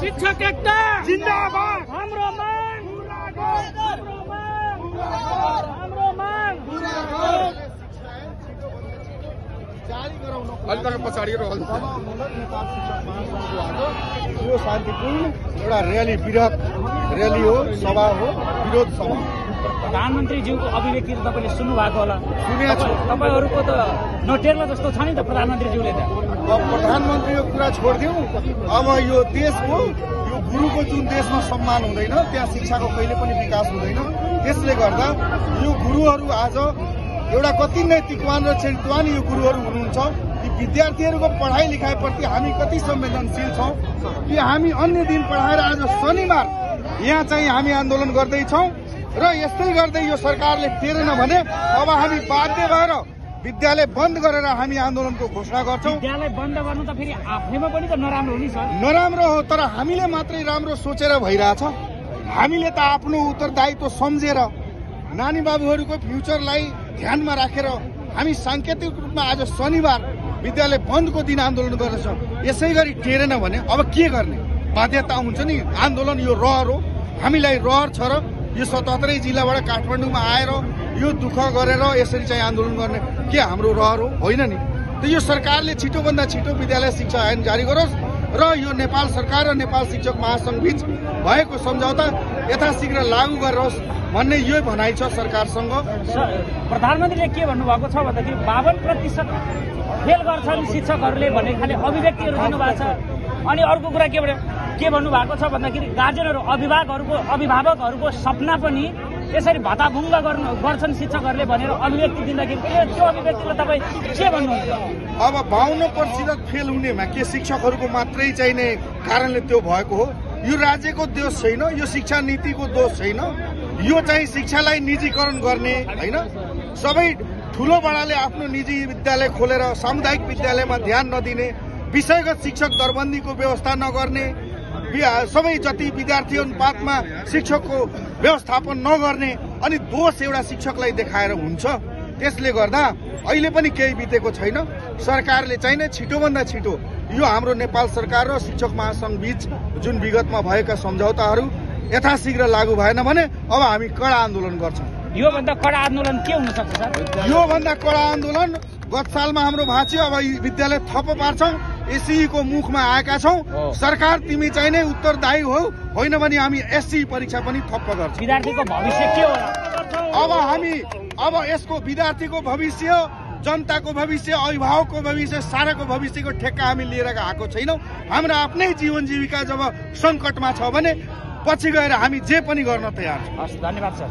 शिक्षक एकता जिन्दाबाद हाम्रो माग हाम्रो माग अलिकति पछाडि यो शान्तिपूर्ण एउटा र्याली विरोध र्याली हो, सभा हो, विरोध सभा। प्रधानमन्त्रीज्यूको अभिव्यक्ति त तपाईँले सुन्नु भएको होला। सुनेको छु। तपाईँहरूको त नटेर्ला जस्तो छ नि त प्रधानमन्त्रीज्यूले त। प्रधानमन्त्रीको कुरा छोडिदिउँ। अब यो देशको यो गुरुको जुन देशमा सम्मान हुँदैन, त्यहाँ शिक्षाको कहिले पनि विकास हुँदैन। त्यसले गर्दा यो गुरुहरू आज एउटा कति नैतिकवान र चरित्रवान यो गुरुहरू हुनुहुन्छ। ती विद्यार्थीहरूको पढाइ लेखाइप्रति हामी कति संवेदनशील छौँ कि हामी अन्य दिन पढाएर आज शनिबार यहाँ चाहिँ हामी आन्दोलन गर्दैछौँ र यस्तै गर्दै यो सरकारले टेरेन भने अब हामी बाध्य भएर विद्यालय बन्द गरेर हामी आन्दोलनको घोषणा गर्छौँ। विद्यालय बन्द गर्नु त फेरि आफैमा पनि त नराम्रो हो नि सर। नराम्रो हो, तर हामीले मात्रै राम्रो सोचेर भइरहेछ। हामीले त आफ्नो उत्तरदायित्व सम्झेर नानी बाबुहरूको फ्युचरलाई ध्यानमा राखेर हामी सांकेतिक रूपमा आज शनिबार विद्यालय बन्दको दिन आन्दोलन गर्नेछौँ। यसै गरी टेरेन भने अब के गर्ने बाध्यता हुन्छ नि। आन्दोलन यो रहर हो, हामीलाई रहर छ र यो 77 जिल्लाबाट काठमाडौँमा आएर यो दुःख गरेर यसरी चाहिँ आन्दोलन गर्ने के हाम्रो रहर हो? होइन नि। त यो सरकारले छिटोभन्दा छिटो विद्यालय शिक्षा ऐन जारी गरोस् र यो नेपाल सरकार र नेपाल शिक्षक महासंघ बीच भएको सम्झौता यथाशीघ्र लागू गरेरोस् भन्ने यो भनाइ छ सरकारसँग। प्रधानमन्त्रीले के भन्नुभएको छ भन्दाखेरि 52% फेल गर्छन् शिक्षकहरूले भन्ने खाले अभिव्यक्तिहरू दिनुभएको छ। अनि अर्को कुरा के भन्नुभएको छ भन्दाखेरि गार्जेनहरू अभिभावकहरूको सपना पनि यसरी भत्ताभुङ्ग गर्छन् शिक्षकहरूले भनेर अभिव्यक्ति दिँदाखेरि त्यो अभिव्यक्तिलाई तपाईँ के भन्नुहुन्छ? अब 52% फेल हुनेमा के शिक्षकहरूको मात्रै चाहिने कारणले त्यो भएको हो? यो राज्यको दोष छैन, यो शिक्षा नीतिको दोष छैन। यो चाहिँ शिक्षालाई निजीकरण गर्ने होइन। सबै ठुलो बडाले आफ्नो निजी विद्यालय खोलेर सामुदायिक विद्यालयमा ध्यान नदिने, विषयगत शिक्षक दरबन्दीको व्यवस्था नगर्ने, सबै जति विद्यार्थी अनुपातमा शिक्षकको व्यवस्थापन नगर्ने अनि दोष एउटा शिक्षकलाई देखाएर हुन्छ। त्यसले गर्दा अहिले पनि केही बितेको छैन। सरकारले चाहिने छिटोभन्दा छिटो यो हाम्रो नेपाल सरकार र शिक्षक महासंघ बीच जुन विगतमा भएका सम्झौताहरू यथाशीघ्र लागू भएन भने अब हामी कडा आन्दोलन गर्छौँ। योभन्दा कडा आन्दोलन के हुन सक्छ सर? योभन्दा कडा आन्दोलन गत सालमा हाम्रो भाँच्यो। अब विद्यालय थप पार्छौँ, एससीको मुखमा आएका छौँ। सरकार तिमी चाहिने उत्तरदायी हो, होइन भने हामी एससी परीक्षा पनि थप्प गर्छौँ। विद्यार्थीको भविष्य के होला? अब यसको विद्यार्थीको भविष्य, जनताको भविष्य, अभिभावकको भविष्य, साराको भविष्यको ठेक्का हामी लिएर आएको छैनौँ। हाम्रो आफ्नै जीवन जीविका जब सङ्कटमा छ भने पछि गएर हामी जे पनि गर्न तयार छौँ। धन्यवाद सर।